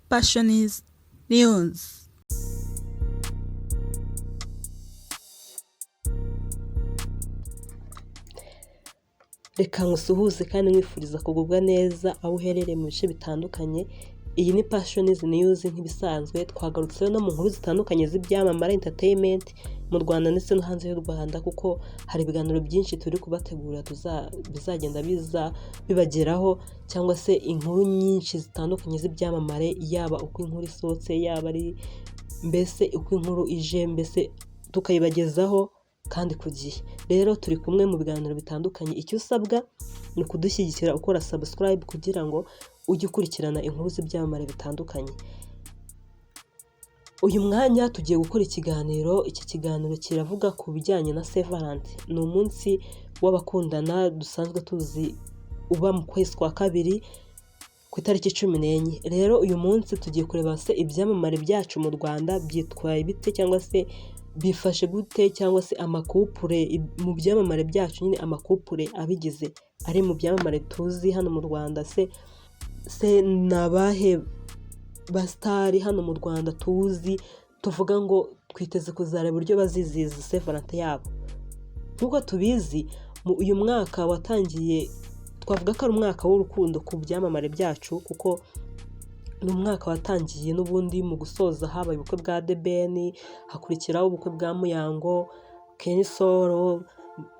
Passion News. Reka nkusuhuze kandi nkwifuriza kugubwa neza aho uherereye mu bice bitandukanye. Iyi ni Passion News nk'ibisanzwe, twagarutse no mu nkuru zitandukanye z'ibyamamare, entertainment mu Rwanda ndetse no hanze y'u Rwanda, kuko hari ibiganiro byinshi turi kubategura bizagenda biza bibageraho, cyangwa se inkuru nyinshi zitandukanye z'ibyamamare, yaba uko inkuru isohotse, yaba ari mbese uko inkuru ije, mbese tukayibagezaho kandi ku gihe. Rero turi kumwe mu biganiro bitandukanye, icyo usabwa ni ukudushyigikira ukora subscribe kugira ngo ujye ukurikirana inkuru z'ibyamamare bitandukanye. Uyu mwanya tugiye gukora ikiganiro, iki kiganiro kiravuga ku bijyanye na Saint Valentin. Ni umunsi w'abakundana dusanzwe tuzi uba mu kwezi kwa kabiri ku itariki 14. Rero uyu munsi tugiye kureba se ibyamamare byacu mu Rwanda byitwaye bite, cyangwa se bifashe gute, cyangwa se amakupure mu byamamare byacu nyine, amakupure abigize ari mu byamamare tuzi hano mu Rwanda, se ni abahe basitari hano mu Rwanda tuzi tuvuga ngo twiteze kuzareba uburyo bazizihiza Saint Valentin yabo. Nk'uko tubizi, uyu mwaka watangiye, twavuga ko ari umwaka w'urukundo ku byamamare byacu, kuko ni umwaka watangiye n'ubundi mu gusoza habaye ubukwe bwa The Ben, hakurikiraho ubukwe bwa Muyango, Kenny Sol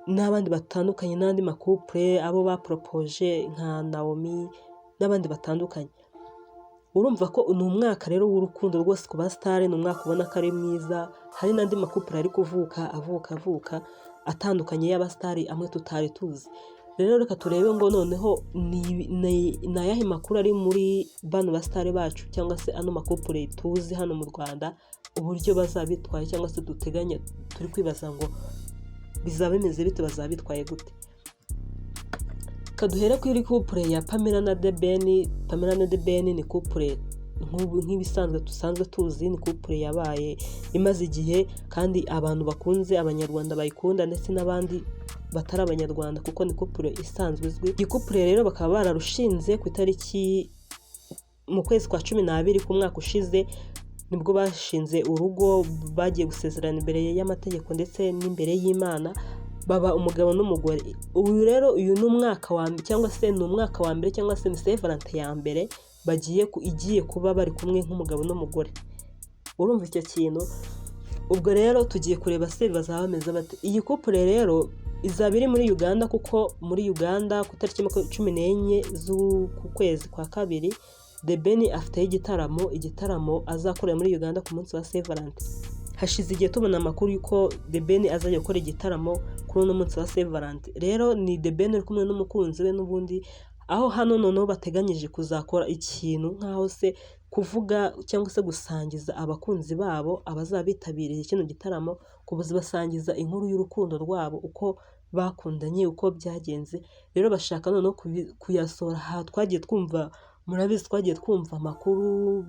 n'abandi batandukanye, n'andi makupure abo baporopoje nka Naomi n'abandi batandukanye. Urumva ko ni umwaka rero w'urukundo rwose ku basitari, ni umwaka ubona ko ari mwiza, hari n'andi makupure ari kuvuka avuka avuka atandukanye y'abasitari amwe tutari tuzi. Rero reka turebe ngo noneho ni ayahe makuru ari muri bano basitari bacu, cyangwa se ano makupure tuzi hano mu Rwanda, uburyo bazaba bitwaye, cyangwa se duteganya, turi kwibaza ngo bizaba bimeze bite, bazaba bitwaye gute. Kaduhere kuri kupure ya Pamela na The Ben. Pamela na The Ben ni kupure nk'ibisanzwe dusanzwe tuzi, ni kupure yabaye imaze igihe kandi abantu bakunze, abanyarwanda bayikunda ndetse n'abandi batari abanyarwanda, kuko ni kupure isanzwe izwi. Iyi kupure rero bakaba bararushinze ku itariki mu kwezi kwa 12 k'umwaka ushize, nibwo bashinze urugo, bagiye gusezerana imbere y'amategeko ndetse n'imbere y'Imana, baba umugabo n'umugore. Uyu rero uyu ni umwaka wa mbere, cyangwa se ni umwaka wa mbere, cyangwa se ni Saint Valentin ya mbere igiye kuba bari kumwe nk'umugabo n'umugore. Urumva icyo kintu? Ubwo rero tugiye kureba se bazaba bameze bate. Iyi kupure rero izaba iri muri Uganda, kuko muri Uganda ku itariki 14 z'uku kwezi kwa kabiri The Ben afiteyo igitaramo, igitaramo azakorera muri Uganda ku munsi wa Saint Valentin. Hashize igihe tubona amakuru y'uko The Ben azajya gukora igitaramo kuri uno munsi wa Saint Valentin. Rero ni The Ben uri kumwe n'umukunzi we n'ubundi, aho hano noneho bateganyije kuzakora ikintu nk'aho se kuvuga cyangwa se gusangiza abakunzi babo abazaba bitabiriye kino gitaramo, kubasangiza inkuru y'urukundo rwabo, uko bakundanye, uko byagenze. Rero bashaka noneho kuyasohora. Aha twagiye twumva, murabizi, twagiye twumva amakuru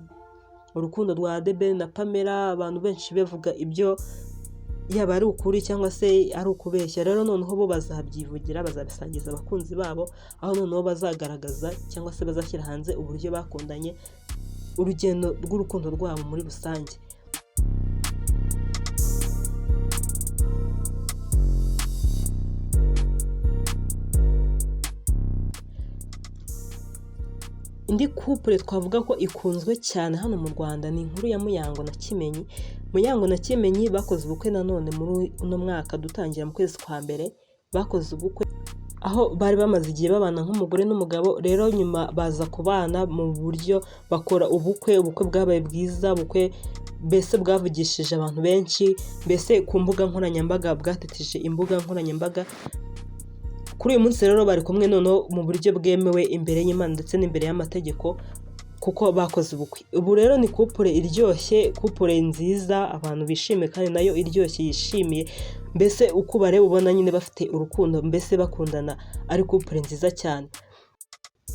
urukundo rwa The Ben na Pamela, abantu benshi bavuga ibyo yaba ari ukuri cyangwa se ari ukubeshya. Rero noneho bo bazabyivugira, bazabisangiza abakunzi babo, aho noneho bazagaragaza cyangwa se bazashyira hanze uburyo bakundanye, urugendo rw'urukundo rwabo muri rusange. Indi kupure twavuga ko ikunzwe cyane hano mu Rwanda ni inkuru ya Muyango na Kimenyi. Muyango na Kimenyi bakoze ubukwe nanone muri uno mwaka dutangira mu kwezi kwa mbere, bakoze ubukwe aho bari bamaze igihe babana nk'umugore n'umugabo. Rero nyuma baza kubana mu buryo bakora ubukwe, ubukwe bwabaye bwiza, ubukwe mbese bwavugishije abantu benshi, mbese ku mbuga nkoranyambaga bwateteje imbuga nkoranyambaga. Kuri uyu munsi rero bari kumwe noneho mu buryo bwemewe imbere y'Imana ndetse n'imbere y'amategeko, kuko bakoze ubukwe. Ubu rero ni kupure iryoshye, kupure nziza abantu bishimiye kandi nayo iryoshye yishimiye, mbese uko ubareba ubona nyine bafite urukundo, mbese bakundana, ari kupure nziza cyane.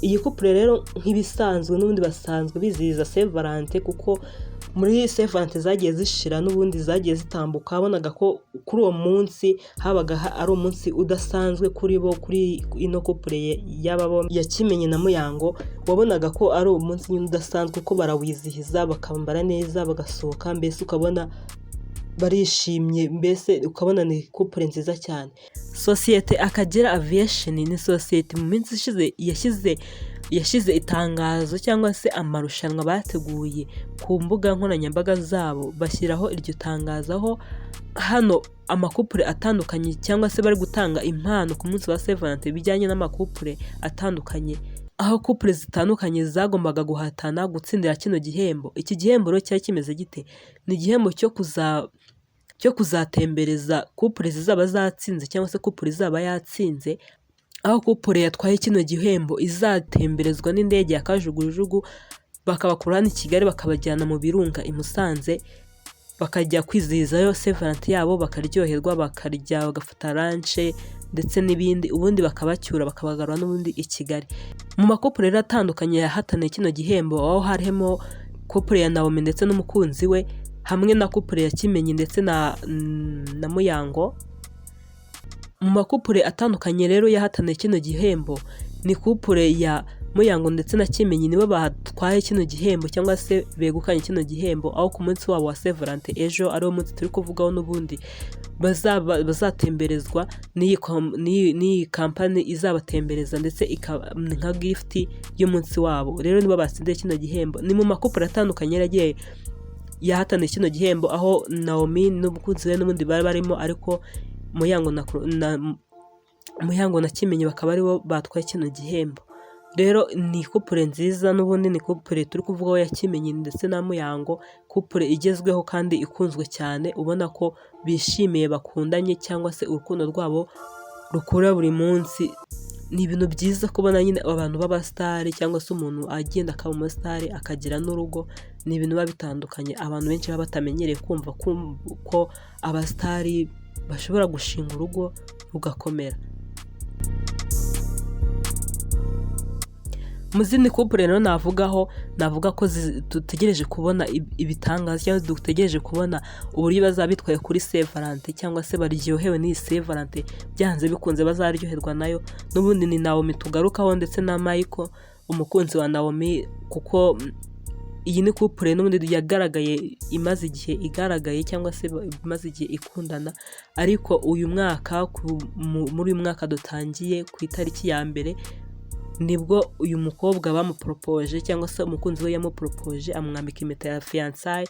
Iyi kupure rero nk'ibisanzwe n'ubundi basanzwe bizihiza Saint Valentin, kuko Muri Saint Valentin zagiye zishira n'ubundi zagiye zitambuka, wabonaga ko kuri uwo munsi habaga ari umunsi udasanzwe kuri bo, kuri ino couple y'aba bombi ya Kimenyi na Muyango. Wabonaga ko ari umunsi nyine udasanzwe, ko barawizihiza, bakambara neza, bagasohoka, mbese ukabona barishimye, mbese ukabona ni couple nziza cyane. Sosiyete Akagera Aviation ni sosiyete mu minsi ishize yashyize itangazo cyangwa se amarushanwa bateguye ku mbuga nkoranyambaga zabo, bashyiraho iryo tangazo aho hano ama couple atandukanye cyangwa se bari gutanga impano ku munsi wa Saint Valentin bijyanye n'ama couple atandukanye, aho couple zitandukanye zagombaga guhatana gutsindira kino gihembo. Iki gihembo rero cyari kimeze gite? Ni igihembo cyo kuzatembereza couple zizaba zatsinze cyangwa se couple izaba yatsinze, aho couple yatwaye kino gihembo izatemberezwa n'indege ya kajugujugu, bakabakura hano i Kigali bakabajyana mu birunga i Musanze, bakajya kwizihizayo Saint Valentin yabo, bakaryoherwa, bakarya, bagafata lunch ndetse n'ibindi, ubundi bakabacyura bakabagarura n'ubundi i Kigali. Mu ma couple rero atandukanye yahataniye kino gihembo, aho harimo couple ya Naomi ndetse n'umukunzi we, hamwe na couple ya Kimenyi ndetse na Muyango. Mu ma couple atandukanye rero yahataniye kino gihembo, ni couple ya Muyango ndetse na Kimenyi nibo batwaye kino gihembo cyangwa se begukanye kino gihembo, aho ku munsi wabo wa Saint Valentin ejo, ariwo munsi turi kuvugaho n'ubundi, bazatemberezwa n'iyi kampani izabatembereza, ndetse ikaba nka gift y'umunsi wabo. Rero nibo batsindiye kino gihembo. Ni mu ma couple atandukanye yari agiye yahataniye kino gihembo, aho Naomi n'umukunzi we n'ubundi bari barimo, ariko Muyango na Kimenyi bakaba aribo batwaye kino gihembo. Rero ni couple nziza n'ubundi, ni couple turi kuvugaho ya Kimenyi ndetse na Muyango, couple igezweho kandi ikunzwe cyane, ubona ko bishimiye, bakundanye cyangwa se urukundo rwabo rukura buri munsi. Ni ibintu byiza kubona nyine abantu b'abasitari cyangwa se umuntu agenda akaba umusitari akagira n'urugo, ni ibintu biba bitandukanye abantu benshi baba batamenyereye kumva ko abasitari bashobora gushinga urugo rugakomera. Mu zindi couple rero navugaho, navuga ko dutegereje kubona ibitangaza cyangwa dutegereje kubona uburyo bazaba bitwaye kuri Saint Valentin cyangwa se baryohewe n'iyi Saint Valentin, byanze bikunze bazaryoherwa nayo. N'ubundi ni Naomi tugarukaho ndetse na Michael umukunzi wa Naomi, kuko iyi ni couple n'ubundi yagaragaye imaze igihe igaragaye cyangwa se imaze igihe ikundana, ariko uyu mwaka, muri uyu mwaka dutangiye ku itariki ya 1, nibwo uyu mukobwa bamuporopoje cyangwa se umukunzi we yamuporopoje, amwambika impeta ya fiançailles.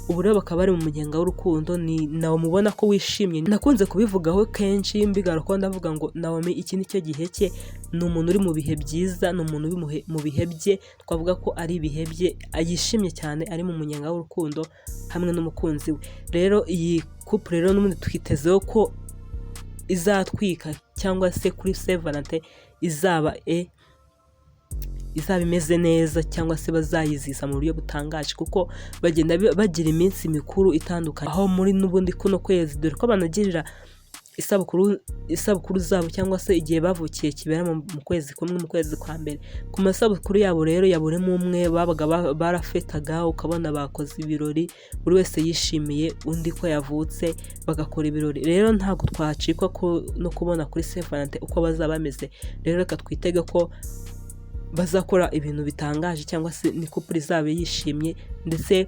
Ubu rero bakaba bari mu munyenga w'urukundo. Ni Naomi ubona ko wishimye, nakunze kubivugaho kenshi mbigarukaho, ndavuga ngo Naomi iki ni cyo gihe cye, ni umuntu uri mu bihe byiza, ni umuntu uri mu bihe bye, twavuga ko ari ibihe bye, yishimye cyane, ari mu munyenga w'urukundo hamwe n'umukunzi we. Rero iyi couple rero n'ubundi twitezeho ko izatwika cyangwa se kuri Saint Valentin izaba imeze neza cyangwa se bazayizihiza mu buryo butangaje, kuko bagenda bagira iminsi mikuru itandukanye, aho muri n'ubundi kuno kwezi, dore ko banagirira isabukuru zabo cyangwa se igihe bavukiye kibera mu kwezi kumwe, mu kwezi kwa mbere. Ku masabukuru yabo rero ya buri umwe babaga barafetaga, ukabona bakoze ibirori, buri wese yishimiye undi ko yavutse, bagakora ibirori. Rero ntabwo twacikwa no kubona kuri Saint Valentin uko bazaba bameze. Rero reka twitege ko bazakora ibintu bitangaje cyangwa se ni couple izaba yishimye, ndetse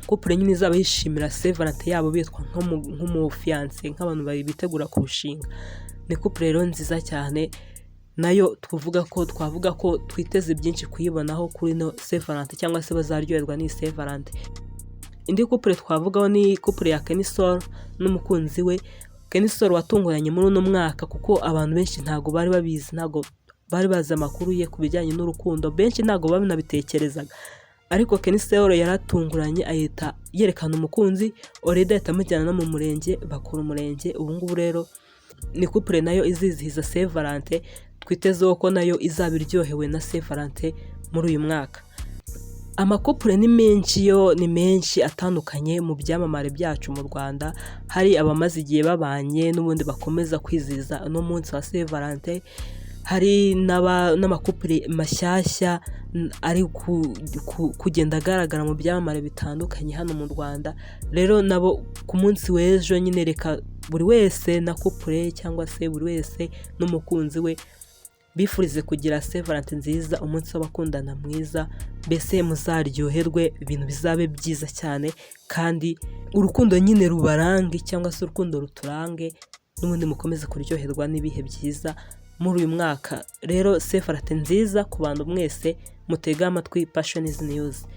couple nyine izaba yishimira Saint Valentin yabo, bitwa nk'umu fiancé, nk'abantu bitegura kurushinga. Ni couple rero nziza cyane nayo, twavuga ko twiteze byinshi kuyibonaho kuri ino Saint Valentin cyangwa se bazaryoherwa n'iyi Saint Valentin. Indi couple twavugaho ni couple ya Kenny Sol n'umukunzi we. Kenny Sol watunguranye muri uno mwaka, kuko abantu benshi ntabwo bari babizi, ntabwo bari bazi amakuru ye ku bijyanye n'urukundo, benshi ntabwo banabitekerezaga, ariko Kenny Sol yaratunguranye ahita yerekana umukunzi already, ahita amujyana no mu murenge, bakora umurenge. Ubu ngubu rero ni couple nayo izizihiza Saint Valentin, twitezeho ko nayo izaba iryohewe na Saint Valentin muri uyu mwaka. Ama couple ni menshi, yo ni menshi atandukanye mu byamamare byacu mu Rwanda, hari abamaze igihe babanye n'ubundi bakomeza kwizihiza uno munsi wa Saint Valentin. Hari n'ama couple mashyashya ari kugenda agaragara mu byamamare bitandukanye hano mu Rwanda. Rero nabo ku munsi w'ejo nyine, reka buri wese na couple cyangwa se buri wese n'umukunzi we bifurize kugira Saint Valentin nziza, umunsi w'abakundana mwiza. Mbese muzaryoherwe, ibintu bizabe byiza cyane, kandi urukundo nyine rubarange cyangwa se urukundo ruturange, n'ubundi mukomeze kuryoherwa n'ibihe byiza muri uyu mwaka. Rero Saint Valentin nziza ku bantu mwese mutega amatwi Passion News.